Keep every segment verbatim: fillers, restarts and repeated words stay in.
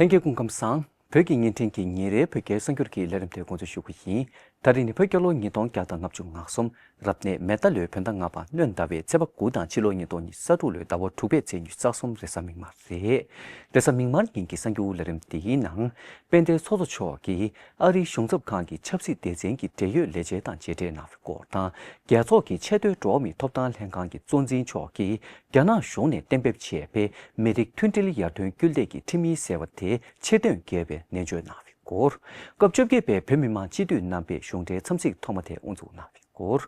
ལྷན་རྒྱས་སྐུ་ཁམས་བཟང་། བོད་ཀྱི་བརྙན་འཕྲིན་གྱི་ཉིན་རེའི་བོད་སྐད་གསར་འགྱུར་གྱི་ལས་རིམ་དེ་འགོ་འཛུགས་ཞུ་རྒྱུ་ཡིན། ད་རིང་ནི་བོད་རྒྱལ་ལོ་ཉིས་སྟོང་བརྒྱ་དང་ལྔ་བཅུ་ང་གསུམ། རབ་གནས་མེ་རྟ་ལོའི་བོད་ཟླ་ལྔ་པ་སྣོན་ཟླ་བའི་ཚེས་པ་དགུ་དང་ཕྱི་ལོ་ཉིས་སྟོང་ཉི་ཤུ་རྩ་དྲུག་ལོའི་ཟླ་བ་དྲུག་པའི་ཚེས་ཉི་ཤུ་རྩ་གསུམ་རེས་གཟའ་མིག་དམར་རེད། རེས་གཟའ་མིག་དམར་ཉིན་གྱི་གསར་འགྱུར་ལས་རིམ་འདིའི་ནང་། དཔལ་ལྡན་ཚོགས་གཙོ་མཆོག་གིས་ཨ་རིའི་གཞུང་ཚབ་ཁང་གི་ཆབ་སྲིད་སྡེ་ཚན་གྱི་འབྲེལ་ཡོད་ལས་བྱེད་དང་མཇལ་འཕྲད་གནང་བའི་སྐོར་དང་། རྒྱལ་ཚོགས་ཀྱི་ཆེས་མཐོའི་འགྲོ་བ་མིའི་ཐོབ་ཐང་ལྷན་ཁང་གི་གཙོ་འཛིན་མཆོག་གིས་རྒྱ་ནག་གཞུང་ནས་གཏན་འབེབས་བྱས་པའི་མི་རིགས་མཐུན་སྒྲིལ་ཡར་ཐོན་སྐུལ་འདེད་ཀྱི་ཁྲིམས་ཡིག་ཟེར་བ་དེ་ཕྱིར་འདོན་དགོས་པའི་ནན་བརྗོད་གནང་བའི་སྐོར། སྐབས་བཅོ་བརྒྱད་པའི་བོད་མི་མང་སྤྱི་འཐུས་རྣམ་པས་གཞུང་འབྲེལ་འཚམས་གཟིགས་ཐོག་མ་དེ་དབུ་འཛུགས་གནང་བའི་སྐོར།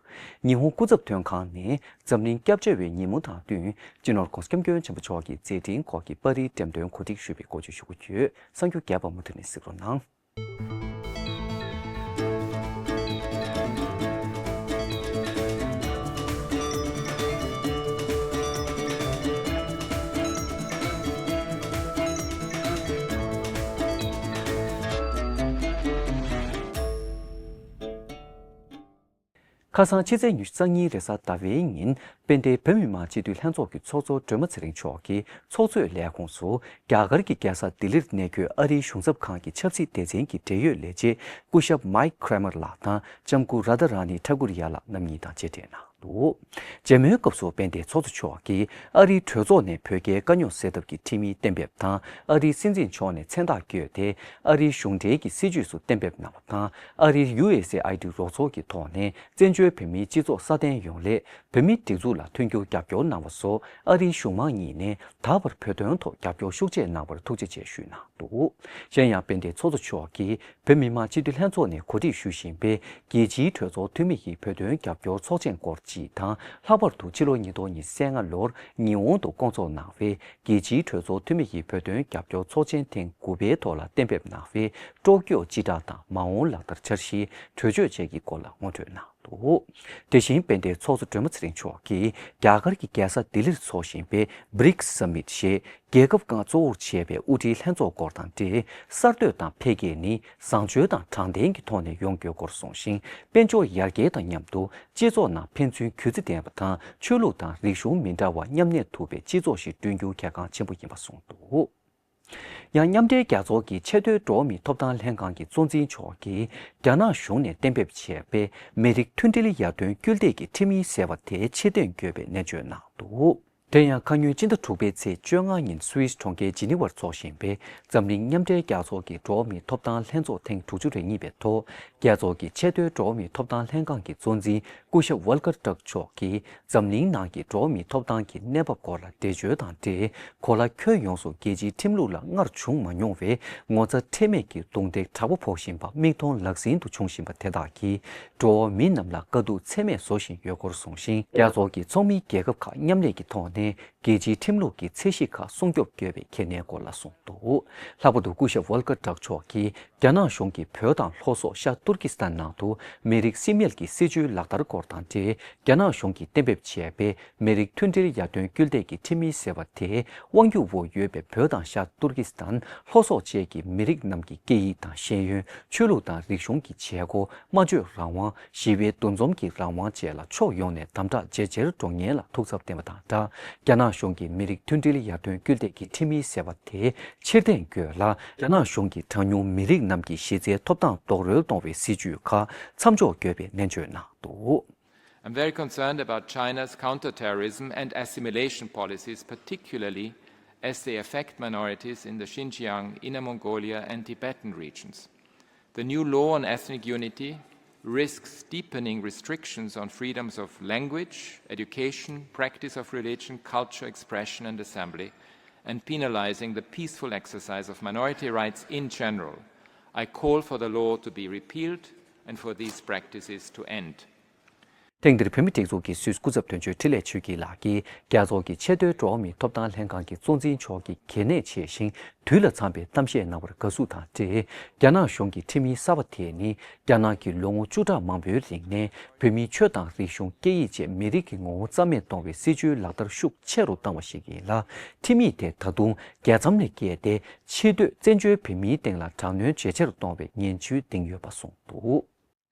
ཉི་ཧོང་སྐུ་ཚབ་དོན་ཁང་ནས་འཛམ་གླིང་སྐྱབས་བཅོལ་བའི་ཉིན་མོ་དང་བསྟུན། སྤྱི་ནོར་༧གོང་ས་༧སྐྱབས་མགོན་ཆེན་པོ་མཆོག་གི་མཛད་འཕྲིན་སྐོར་གྱི་པར་རིས་འགྲེམས་སྟོན་གོ་སྒྲིག་ཞུས་པའི་སྐོར་བརྗོད་ཞུ་རྒྱུ་ཡོད། གསར་འགྱུར་རྒྱས་པ་མུ་མཐུད་ནས་གཟིགས་རོགས་གནང་། ཁ་སང་ཕྱི་ཚེས་ཉི་ཤུ་རྩ་གཉིས་རེས་གཟའ་ཟླ་བའི་ཉིན། དཔལ་ལྡན་བོད་མི་མང་སྤྱི་འཐུས་ལྷན་ཚོགས་ཀྱི་ཚོགས་གཙོ་སྒྲོལ་མ་ཚེ་རིང་མཆོག་གིས་ཚོགས་གཙོས་ལས་ཁུངས་སུ། རྒྱ་གར་གྱི་རྒྱལ་ས་ལྡི་ལིར་གནས་འཁོད་ཨ་རིའི་གཞུང་ཚབ་ཁང་གི་ཆབ་སྲིད་སྡེ་ཚན་གྱི་འབྲེལ་ཡོད་ལས་བྱེད་སྐུ་ཞབས་མའིཀ་ཁྲེ་མར་ལགས་དང་། ལྕམ་སྐུ་ར་དྷ་ར་ནི་ཐ་ཀུར་ཡ་ལགས་རྣམ་གཉིས་དང་མཇལ་འཕྲད་གནང་འདུག་མཇལ་མོལ་སྐབས་སུ་དཔལ་ལྡན་ཚོགས་གཙོ་མཆོག་གིས་ཨ་རིའི་གྲོས་ཚོགས་ནས་བོད་རྒྱའི་དཀའ་རྙོག་སེལ་ཐབས་ཀྱི་ཁྲིམས་ཡིག་གཏན་འབེབས་དང་། ཨ་རིའི་སྲིད་འཛིན་མཆོག་ནས་མཚན་རྟགས་བཀོད་དེ། ཨ་རིའི་གཞུང་འབྲེལ་གྱི་སྲིད་ཇུས་སུ་གཏན་འབེབས་གནང་བ་དང་། ཨ་རིའི་ཡུ་ཨེས་ཨེ་ཨའི་ཌི་རོགས་ཚོགས་ཀྱི་ཐོག་ནས་བཙན་བྱོལ་བོད་མིའི་སྤྱི་ཚོགས་སྲ་བརྟན་ཡོང་སླད། བོད་མིའི་སྒྲིག་འཛུགས་ལ་མཐུན་འགྱུར་རྒྱབ་སྐྱོར་གནང་བ་སོགས། ཨ་རིའི་གཞུང་མང་གཉིས་ནས་ད་བར་བོད་དོན་ཐོག་རྒྱབ་སྐྱོར་ཤུགས་ཆེ་གནང་བར་ཐུགས་རྗེ་ཆེ་ཞུས་གནང་འདུག་གཞན་ཡང་། དཔལ་ལྡན་ཚོགས་གཙོ་མཆོག་གིས་བོད་མི་མང་སྤྱི་འཐུས་ལྷན་ཚོགས་ནས་གོ་སྒྲིག་ཞུ་བཞིན་པའི་རྒྱལ་སྤྱིའི་གྲོས་ཚོགས་འཐུས་མི་ཡི་བོད་དོན་རྒྱབ་སྐྱོར་ཚོགས་ཆེན་སྐོར་གཅིག་དང་། ལྷག་པར་དུ་ཕྱི་ལོ་ཉིས་སྟོང་ཉི་ཤུ་རྩ་ལྔ་ལོར་ཉི་ཧོང་དུ་བསྐོང་ཚོགས་གནང་བའི་རྒྱལ་སྤྱིའི་གྲོས་ཚོགས་འཐུས་མི་ཡི་བོད་དོན་རྒྱབ་སྐྱོར་ཚོགས་ཆེན་ཐེངས་དགུ་པའི་ཐོག་ལ་གཏན་འབེབས་གནང་བའི་ཀྲོ་ཀྱོ་སྤྱི་བསྒྲགས་དང་མ་འོངས་ལག་བསྟར་འཆར་གཞིའི་གྲོས་ཆོད་བཅས་ཀྱི་སྐོར་ལ་ངོ་སྤྲོད་གནང་འདུག་དེ་བཞིན། དཔལ་ལྡན་ཚོགས་གཙོ་སྒྲོལ་མ་ཚེ་རིང་མཆོག་གིས་རྒྱ་གར་གྱི་རྒྱལ་ས་ལྡི་ལིར་འཚོགས་བཞིན་པའི་བྷི་རིགས་སམ་མིཊ་ཞེས། རྒྱལ་ཁབ་ཁག་གཙོ་བོར་བྱས་པའི་དབུ་ཁྲིད་ལྷན་ཚོགས་སྐོར་དང་འབྲེལ། གསར་གཏོད་དང་འཕེལ་རྒྱས་ནི་བཟང་སྤྱོད་དང་དྲང་བདེན་གྱི་ཐོག་ནས་ཡོང་རྒྱུའི་སྐོར་གསུངས་ཤིང་། དཔལ་འབྱོར་ཡར་རྒྱས་དང་མཉམ་དུ་སྤྱི་ཚོགས་ནང་ཕན་ཚུན་གུས་བརྩི་ལྡན་པ་དང་། ཆོས་ལུགས་དང་རིག་གཞུང་མི་འདྲ་བ་མཉམ་གནས་ཐུབ་པའི་སྤྱི་ཚོགས་ཤིག་བསྐྲུན་རྒྱུ་གལ་འགངས་ཆེན་པོ་ཡིན་པ་གསུངས་འདུག་ཡང་། མཉམ་འབྲེལ་རྒྱལ་ཚོགས་ཀྱི་ཆེས་མཐོའི་འགྲོ་བ་མིའི་ཐོབ་ཐང་ལྷན་ཁང་གི་གཙོ་འཛིན་མཆོག་གིས་རྒྱ་ནག་གཞུང་ནས་གཏན་འབེབས་བྱས་པའི་མི་རིགས་མཐུན་སྒྲིལ་ཡར་ཐོན་སྐུལ་འདེད་ཀྱི་ཁྲིམས་ཡིག་ཟེར་བ་དེ་ཕྱིར་འཐེན་དགོས་པའི་ནན་བརྗོད་གནང་འདུག་དེ་ཡང་། ཁ་སྔོན་སྤྱི་ཟླ་དྲུག་པའི་ཚེས་བཅོ་ལྔ་ཉིན་སུད་སི་གྲོང་ཁྱེར་ཇི་ནི་ཝར་འཚོགས་བཞིན་པའི་འཛམ་གླིང་མཉམ་འབྲེལ་རྒྱལ་ཚོགས་ཀྱི་འགྲོ་བ་མིའི་ཐོབ་ཐང་ལྷན་ཚོགས་ཐེངས་དྲུག་ཅུ་རེ་གཉིས་པའི་ཐོག་རྒྱལ་ཚོགས་ཀྱི་ཆེས་མཐོའི་འགྲོ་བ་མིའི་ཐོབ་ཐང་ལྷན་ཁང་གི་གཙོ་འཛིན་སྐུ་ཞབས་ཝོལ་ཀར་ཊརྐ་མཆོག་གིས། འཛམ་གླིང་ནང་གི་འགྲོ་བ་མིའི་ཐོབ་ཐང་གི་གནས་བབ་སྐོར་ལ་འགྲེལ་བརྗོད་དང་འབྲེལ། གོ་ལ་ཁྱོན་ཡོངས་སུ་རྒྱལ་སྤྱིའི་ཁྲིམས་ལུགས་ལ་སྔར་བྱུང་མ་མྱོང་བའི་ངོ་ཚ་ཁྲེལ་མེད་ཀྱི་རྡུང་རྡེག་དྲག་པོ་ཕོག་བཞིན་པ་མིག་མཐོང་ལག་ཟིན་དུ་བྱུང་བཞིན་པ་དེ་དག་གིས། འགྲོ་བ་མི་རྣམས་ལ་དཀའ་སྡུག་ཚད་མེད་བཟོ་བཞིན་ཡོད་སྐོར་གསུངས་ཤིང་། རྒྱལ་ཚོགས་ཀྱི་ཚོགས་མི་རྒྱལ་ཁབ་ཁག་མཉམ་ལས་ཀྱི་ཐོག་ནས། རྒྱལ་སྤྱིའི་ཁྲིམས་ལུགས་ཀྱི་ཚད་གཞི་ཁག་སྲུང་སྐྱོབ་དགོས་པའི་གལ་གནད་སྐོར་ལ་གསུངས་འདུག་ལྷག་པར་དུ་སྐུ་ཞབས་ཝོལ་ཀར་ཊརྐ་མཆོག་གིས། རྒྱ་ནག་གཞུང་གིས་བོད་དང་ལྷོ་སོག་ཤར་ཏུར་ཀི་སི་ཐན་ནང་དུ་མི་རིགས་སིམ་ཡལ་གྱི་སྲིད་ཇུས་ལག་བསྟར་སྐོར་དང་འབྲེལ། རྒྱ་ནག་གཞུང་གིས་གཏན་འབེབས་བྱས་པའི་མི་རིགས་མཐུན་སྒྲིལ་ཡར་ཐོན་སྐུལ་འདེད་ཀྱི་ཁྲིམས་ཡིག་ཟེར་བ་དེ། དབང་སྒྱུར་འོག་ཡོད་པའི་བོད་དང་ཤར་ཏུར་ཀི་སི་ཐན། ལྷོ་སོག་བཅས་ཀྱི་མི་རིགས་རྣམས་ཀྱི་སྐད་ཡིག་དང་ཤེས་ཡོན། ཆོས་ལུགས་དང་རིག་གཞུང་གི་བྱེད་སྒོ། སྨྲ་བརྗོད་རང་དབང་། ཞི་བའི་འདུ་འཛོམས་ཀྱི་རང་དབང་བཅས་ལ་ཕྱོགས་ཡོངས་ནས་དམ་དྲག་ཇེ་ཆེར་འགྲོ་ངེས་ལ་ཐུགས་འཚབ་བསྟན་པ་དང་སྦྲགས། རྒྱ་ནག་གཞུང་གིས་མི་རིགས་མཐུན་སྒྲིལ་ཡར་ཐོན་སྐུལ་འདེད་ཀྱི་ཁྲིམས་ཡིག་ཟེར་བ་དེ་ཕྱིར་འཐེན་དགོས་ལ། རྒྱ་ནག་གཞུང་གིས་གྲངས་ཉུང་མི་རིགས་རྣམས་ཀྱི་གཞི་རྩའི་ཐོབ་ཐང་རྡོག་རོལ་གཏོང་བའི་སྲིད་ཇུས་ཁག་མཚམས་འཇོག་དགོས་པའི་ནན་བརྗོད་གནང་འདུག I'm very concerned about China's counterterrorism and assimilation policies, particularly as they affect minorities in the Xinjiang, Inner Mongolia, and Tibetan regions. The new law on ethnic unity risks deepening restrictions on freedoms of language, education, practice of religion, culture, expression, and assembly, and penalizing the peaceful exercise of minority rights in general. I call for the law to be repealed and for these practices to end. ཐེངས་འདིར་བོད་མིའི་སྒྲིག་འཛུགས་ཀྱི་སུད་སི་སྐུ་ཚབ་དོན་གཅོད་འཕྲིན་ལས་ཆོས་སྐྱིད་ལགས་ཀྱིས། རྒྱལ་ཚོགས་ཀྱི་ཆེས་མཐོའི་འགྲོ་བ་མིའི་ཐོབ་ཐང་ལྷན་ཁང་གི་གཙོ་འཛིན་མཆོག་གིས་གལ་གནད་ཆེ་ཞིང་དུས་ལ་འཚམ་པའི་གཏམ་བཤད་གནང་བར་དགའ་བསུ་དང་འབྲེལ། རྒྱ་ནག་གཞུང་གི་ཁྲིམས་ཡིག་གསར་པ་དེ་ནི། རྒྱ་ནག་གིས་ལོ་ངོ་བཅུ་ཕྲག་མང་པོའི་རིང་ནས་བོད་མིའི་ཆོས་དང་རིག་གཞུང་། སྐད་ཡིག་བཅས་མི་རིགས་ཀྱི་ངོ་བོ་རྩ་མེད་གཏོང་བའི་སྲིད་ཇུས་ལག་བསྟར་ཤུགས་ཆེ་རུ་བཏང་བ་ཞིག་ཡིན་ལ། ཁྲིམས་ཡིག་དེ་ད་དུང་རྒྱལ་མཚམས་ནས་བརྒལ་ཏེ། ཕྱི་སྡོད་བཙན་བྱོལ་བོད་མིའི་སྟེང་ལ་དྲག་གནོན་ཇེ་ཆེར་གཏོང་བའི་ངན་ཇུས་འདིང་ཡོད་པ་གསུངས་འདུག་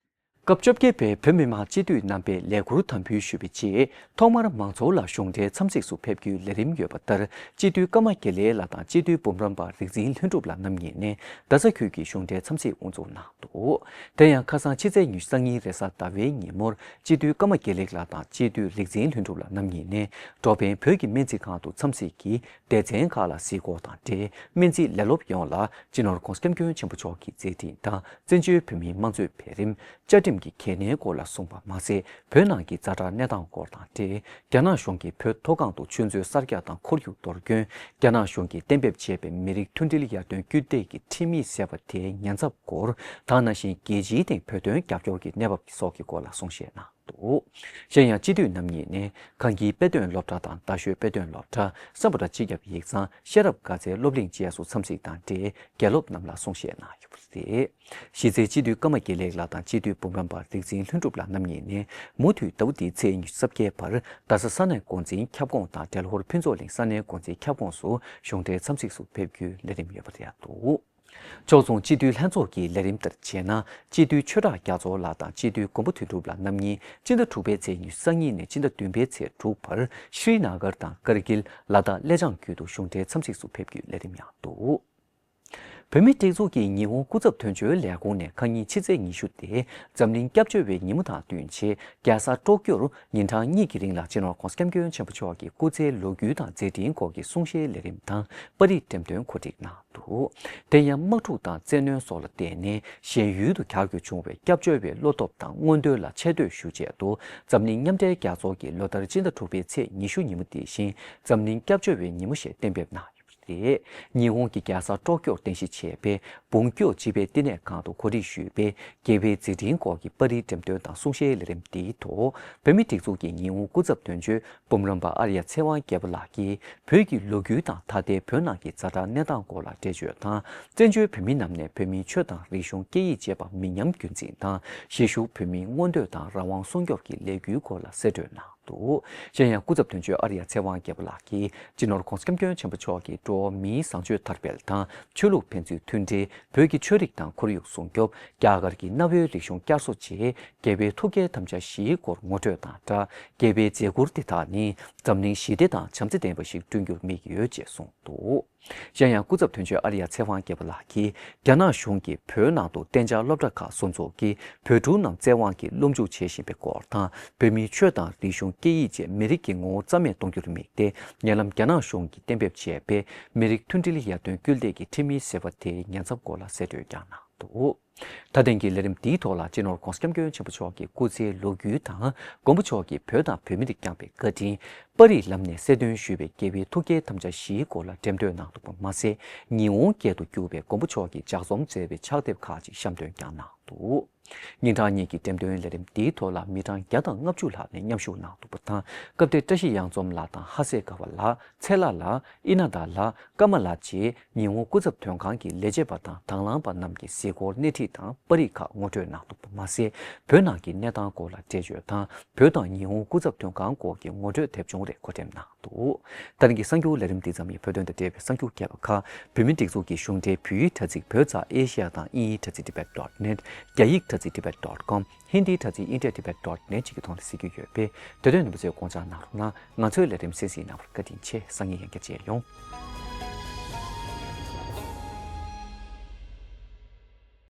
སྐབས་བཅོ་བརྒྱད་པའི་བོད་མི་མང་སྤྱི་འཐུས་རྣམ་པས་ལས་འཁུར་དམ་འབུལ་ཞུས་པའི་རྗེས། ཐོག་མར་མང་ཚོགས་ལ་གཞུང་འབྲེལ་འཚམས་གཟིགས་སུ་ཕེབས་རྒྱུའི་ལས་རིམ་ཡོད་པ་ལྟར། སྤྱི་འཐུས་ཀརྨ་དགེ་ལེགས་ལགས་དང་སྤྱི་འཐུས་འབུམ་རམས་པ་རིག་འཛིན་ལྷུན་གྲུབ་ལགས་རྣམ་གཉིས་ནས་རྡ་ས་ཁུལ་གྱི་གཞུང་འབྲེལ་འཚམས་གཟིགས་དབུ་འཛུགས་གནང་འདུག། དེ་ཡང་ཁ་སང་ཕྱི་ཚེས་ཉི་ཤུ་རྩ་གཉིས་རེས་གཟའ་ཟླ་བའི་ཉིན་མོར་སྤྱི་འཐུས་ཀརྨ་དགེ་ལེགས་ལགས་དང་སྤྱི་འཐུས་རིག་འཛིན་ལྷུན་གྲུབ་ལགས་རྣམ་གཉིས་ནས་འགྲོ་ཕན་བོད་ཀྱི་སྨན་རྩིས་ཁང་དུ་འཚམས་གཟིགས་ཀྱིས། སྡེ་ཚན་ཁག་ལ་གཟིགས་སྐོར་དང་འབྲེལ། སྨན་རྩིས་ལས་སློབ་ཡོངས་ལ་སྤྱི་ནོར་༧གོང་ས་༧སྐྱབས་མགོན་ཆེན་པོ་མཆོག་གི་མཛད་འཕྲིན་དང་། བཙན་བྱོལ་བོད་མིའི་དམངས་གཙོའི་འཕེལ་རིམ། བཅའ་ཁྲིམས་ཀྱི་གལ་གནད་སྐོར་ལ་གསུངས་པ་མ་ཟད། བོད་ནང་གི་ཛ་དྲག་གནས་སྟངས་སྐོར་དང་འབྲེལ། རྒྱ་ནག་གཞུང་གིས་བོད་མཐོ་སྒང་དུ་ཆུ་མཛོད་གསར་རྒྱག་དང་ཁོར་ཡུག་གཏོར་སྐྱོན། རྒྱ་ནག་གཞུང་གིས་གཏན་འབེབས་བྱས་པའི་མི་རིགས་མཐུན་སྒྲིལ་ཡར་ཐོན་སྐུལ་འདེད་ཀྱི་ཁྲིམས་ཡིག་ཟེར་བ་དེའི་ཉེན་ཚབས་སྐོར། ད་ནང་བཞིན་རྒྱལ་སྤྱིའི་སྟེང་བོད་དོན་རྒྱབ་སྐྱོར་གྱི་གནས་བབ་སོགས་ཀྱི་སྐོར་ལ་གསུང་བཤད་གནང་། འདུག། གཞན་ཡང་སྤྱི་འཐུས་རྣམ་གཉིས་ནས་གང་དགེའི་དཔེ་སྟོན་སློབ་གྲྭ་དང་རྡ་ཤོད་དཔེ་སྟོན་སློབ་གྲྭ། སམ་བྷོ་ཊ་སྤྱི་ཁྱབ་ཡིག་ཚང་། ཤེས་རབ་དགའ་ཚལ་སློབ་གླིང་བཅས་སུ་འཚམས་གཟིགས་དང་འབྲེལ་དགེ་སློབ་རྣམས་ལ་གསུང་བཤད་གནང་ཡོད་པ་རེད། གཞི་རྩའི་སྤྱི་འཐུས་ཀརྨ་དགེ་ལེགས་ལགས་དང་སྤྱི་འཐུས་འབུམ་རམས་པ་རིག་འཛིན་ལྷུན་གྲུབ་ལགས་རྣམ་གཉིས་ནས་མུ་མཐུད་ཟླ་བ་འདིའི་ཚེས་ཉི་ཤུ་རྩ་བརྒྱད་བར་རྡ་ས་ས་གནས་འགོ་འཛིན་ཁྱབ་ཁོངས་དང་འབྲེལ་ཧོར་ཕུན་ཚོགས་གླིང་ས་གནས་འགོ་འཛིན་ཁྱབ་ཁོངས་སུ་གཞུང་འབྲེལ་འཚམས་གཟིགས་སུ་ཕེབས་རྒྱུའི་ལས་རིམ་ཡོད་པ་རེད་འདུག། ཕྱོགས་མཚུངས་སྤྱི་འཐུས་ལྷན་ཚོགས་ཀྱི་ལས་རིམ་ལྟར་བྱས་ན། སྤྱི་འཐུས་ཆོས་གྲགས་རྒྱ་མཚོ་ལགས་དང་སྤྱི་འཐུས་མགོན་པོ་དོན་གྲུབ་ལགས་རྣམ་གཉིས་སྤྱི་ཟླ་དྲུག་པའི་ཚེས་ཉི་ཤུ་རྩ་གཉིས་ནས་སྤྱི་ཟླ་བདུན་པའི་ཚེས་དྲུག་བར་ཤྲི་ནཱ་གར་དང་ཀར་གིལ། ལ་དྭགས་གླེ་ལྗང་བརྒྱུད་དུ་གཞུང་འབྲེལ་འཚམས་གཟིགས་སུ་ཕེབས་རྒྱུའི་ལས་རིམ་ཡང་འདུག། བོད་མིའི་སྒྲིག་འཛུགས་ཀྱི་ཉི་ཧོང་སྐུ་ཚབ་དོན་གཅོད་ལས་ཁུངས་ནས་ཁ་ཉིན་ཕྱི་ཚེས་ཉི་ཤུ་སྟེ་འཛམ་གླིང་སྐྱབས་བཅོལ་བའི་ཉིན་མོ་དང་བསྟུན་ཆེད། རྒྱལ་ས་ཊོག་ཀྱོར་ཉིན་གྲངས་གཉིས་ཀྱི་རིང་ལ་སྤྱི་ནོར་༧གོང་ས་༧སྐྱབས་མགོན་ཆེན་པོ་མཆོག་གི་སྐུ་ཚེའི་ལོ་རྒྱུས་དང་མཛད་འཕྲིན་སྐོར་གྱི་གསུང་བཤད་ལས་རིམ་དང་པར་རིས་འགྲེམས་སྟོན་གོ་སྒྲིག་གནང་འདུག། དེ་ཡང་དམག་འཁྲུག་དང་བཙན་གནོན་སོགས་ལ་བརྟེན་ནས་གཞན་ཡུལ་དུ་གྱར་དགོས་བྱུང་བའི་སྐྱབས་བཅོལ་བའི་བློ་སྟོབས་དང་མངོན་འདོད་ལ་ཆེ་བསྟོད་ཞུ་ཆེད་དུ། འཛམ་གླིང་མཉམ་འབྲེལ་རྒྱལ་ཚོགས་ཀྱིས་ལོ་ལྟར་སྤྱི་ཟླ་དྲུག་པའི་ཚེས་ཉི་ཤུ་ཉིན་མོ་དེ་བཞིན་འཛམ་གླིང་སྐྱབས་བཅོལ་བའི་ཉིན་མོ་ཞེས་གཏན་འབེབས་གནང་ཡོད་པ་རེད། ཉི་ཧོང་གི་རྒྱལ་ས་ཊོག་ཀྱོར་རྟེན་གཞི་བྱས་པའི་བུང་སྐྱོ་སྤྱི་པའི་བསྟི་གནས་ཁང་དུ་གོ་སྒྲིག་ཞུས་པའི་རྒྱལ་བའི་མཛད་འཕྲིན་སྐོར་གྱི་པར་རིས་འགྲེམས་སྟོན་དང་གསུང་བཤད་ལས་རིམ་འདིའི་ཐོག། བོད་མིའི་སྒྲིག་འཛུགས་ཀྱི་ཉི་ཧོང་སྐུ་ཚབ་དོན་གཅོད་འབུམ་རམས་པ་ཨརྱ་ཚེ་དབང་རྒྱལ་པོ་ལགས་ཀྱིས། བོད་ཀྱི་ལོ་རྒྱུས་དང་ད་ལྟའི་བོད་ནང་གི་ཛ་དྲག་གནས་སྟངས་སྐོར་ལ་འགྲེལ་བརྗོད་དང་། བཙན་བྱོལ་བོད་མི་རྣམས་ནས་བོད་མིའི་ཆོས་དང་རིག་གཞུང་སྐད་ཡིག་བཅས་པ་མི་ཉམས་རྒྱུན་འཛིན་དང་། གཞིས་བཞུགས་བོད་མིའི་མངོན་འདོད་དང་རང་དབང་སྲུང་སྐྱོབ་ཀྱི་ལས་འགུལ་སྐོར་ལ་གསལ་བཀྲོལ་གནང་འདུག། གཞན་ཡང་སྐུ་ཚབ་དོན་གཅོད་ཨརྱ་ཚེ་དབང་རྒྱལ་པོ་ལགས་ཀྱིས། སྤྱི་ནོར་༧གོང་ས་༧སྐྱབས་མགོན་ཆེན་པོ་མཆོག་གིས་འགྲོ་བ་མིའི་བཟང་སྤྱོད་དར་སྤེལ་དང་། ཆོས་ལུགས་ཕན་ཚུན་མཐུན་སྒྲིལ། བོད་ཀྱི་ཆོས་རིག་དང་ཁོར་ཡུག་སྲུང་སྐྱོབ། རྒྱ་གར་གྱི་གནའ་བོའི་རིག་གཞུང་བསྐྱར་གསོ་བཅས་རྒྱལ་བའི་ཐུགས་བསྐྱེད་དམ་བཅའ་བཞིའི་སྐོར་ངོ་སྤྲོད་དང་སྦྲགས། རྒྱལ་བའི་མཛད་ཁུར་འདི་དག་ནི་འཛམ་གླིང་ཞི་བདེ་དང་བྱམས་བརྩེ་ལྡན་པ་ཞིག་བསྐྲུན་རྒྱུར་དམིགས་ཡོད་ཅེས་གསུངས་འདུག། གཞན་ཡང་སྐུ་ཚབ་དོན་གཅོད་ཨརྱ་ཚེ་དབང་རྒྱལ་པོ་ལགས་ཀྱིས། རྒྱ་ནག་གཞུང་གིས་བོད་ནང་དུ་གཏན་འཇགས་སློབ་གྲྭ་ཁག་སོ་འཛུགས་ཀྱིས་བོད་ཕྲུག་རྣམས་བཙན་དབང་གིས་སློབ་འཇུག་བྱེད་བཞིན་པའི་སྐོར་དང་། བོད་མིའི་ཆོས་དང་རིག་གཞུང་སྐད་ཡིག་བཅས་མི་རིགས་ཀྱི་ངོ་བོ་རྩ་མེད་གཏོང་རྒྱུར་དམིགས་ཏེ། ཉེ་ལམ་རྒྱ་ནག་གཞུང་གིས་གཏན་འབེབས་བྱས་པའི་མི་རིགས་མཐུན་སྒྲིལ་ཡར་ཐོན་སྐུལ་འདེད་ཀྱི་ཁྲིམས་ཡིག་ཟེར་བ་དེའི་ཉེན་ཚབས་སྐོར་ལ་གསལ་བཀྲོལ་ཀྱང་གནང་འདུག། ད་ཐེངས་ཀྱི་ལས་རིམ་འདིའི་ཐོག་ལ་སྤྱི་ནོར་༧གོང་ས་༧སྐྱབས་མགོན་ཆེན་པོ་མཆོག་གི་སྐུ་ཚེའི་ལོ་རྒྱུས་དང་། མགོན་པོ་མཆོག་གིས་བོད་དང་བོད་མིར་བསྐྱངས་པའི་བཀའ་དྲིན། པར་རིས་ལམ་ནས་གསལ་སྟོན་ཞུས་པའི་རྒྱལ་བའི་ཐུགས་བསྐྱེད་དམ་བཅའ་བཞིའི་སྐོར་ལ་འགྲེམས་སྟོན་གནང་འདུག་པ་མ་ཟད། ཉི་ཧོང་སྐད་དུ་བསྒྱུར་བའི་མགོན་པོ་མཆོག་གི་ལྗགས་རྩོམ་མཛད་པའི་ཕྱག་དེབ་ཁག་ཅིག་བཤམས་སྟོན་ཀྱང་གནང་འདུག། ཉིན་གྲངས་གཉིས་ཀྱི་འགྲེམས་སྟོན་ལས་རིམ་འདིའི་ཐོག་ལ་མི་གྲངས་བརྒྱ་དང་ལྔ་བཅུ་ལྷག་ནས་མཉམ་ཞུགས་གནང་འདུག་པ་དང་། སྐབས་དེར་བཀྲ་ཤིས་གཡང་འཛོམས་ལགས་དང་ཧ་སེ་དགའ་བ་ལགས། ཚེ་ལྷ་ལགས། ཨི་ན་ད་ལགས། ཀརྨ་ལགས་བཅས་ཉི་ཧོང་སྐུ་ཚབ་དོན་ཁང་གི་ལས་བྱེད་པ་དང་དང་བླངས་པ་རྣམས་ཀྱིས་གཟིགས་སྐོར་སྣེ་ཁྲིད་དང་པར་རིས་ཁག་ངོ་སྤྲོད་གནང་འདུག་པ་མ་ཟད། བོད་ནང་གི་གནས་སྟངས་སྐོར་ལ་འགྲེལ་བརྗོད་དང་། བོད་དང་ཉི་ཧོང་སྐུ་ཚབ་དོན་ཁང་སྐོར་གྱི་ངོ་སྤྲོད་དེབ་ཆུང་རེ་འགོ་འགྲེམས་གནང་འདུག། ད་རིང་གི་གསར་འགྱུར་ལས་རིམ་འདི་ཙམ་ཡིན། བོད་དོན་དང་འབྲེལ་བའི་གསར་འགྱུར་རྒྱས་པ་ཁག་བོད་མིའི་སྒྲིག་འཛུགས་ཀྱི་གཞུང་འབྲེལ་བོད་ཡིག་དྲ་ཚིགས་བོད་རྩ་ཨེ་ཤེ་ཡ་དང་དབྱིན་ཡིག་དྲ་ཚིགས་tibet dot net། རྒྱ་ཡིག་དྲ་ཚིགས་tibet dot com། ཧིན་དིའི་དྲ་ཚིགས་india tibet dot net་བཅས་ཀྱི་ཐོག་ནས་གཟིགས་རྒྱུ་ཡོད་པས། དེ་དོན་རྣམ་པ་ཚོས་དགོངས་འཇགས་གནང་རོགས་གནང་། ང་ཚོའི་ལས་རིམ་གསན་གཟིགས་གནང་བར་བཀའ་དྲིན་ཆེ། སང་ཉིན་ཡང་བསྐྱར་མཇལ་ཡོང་།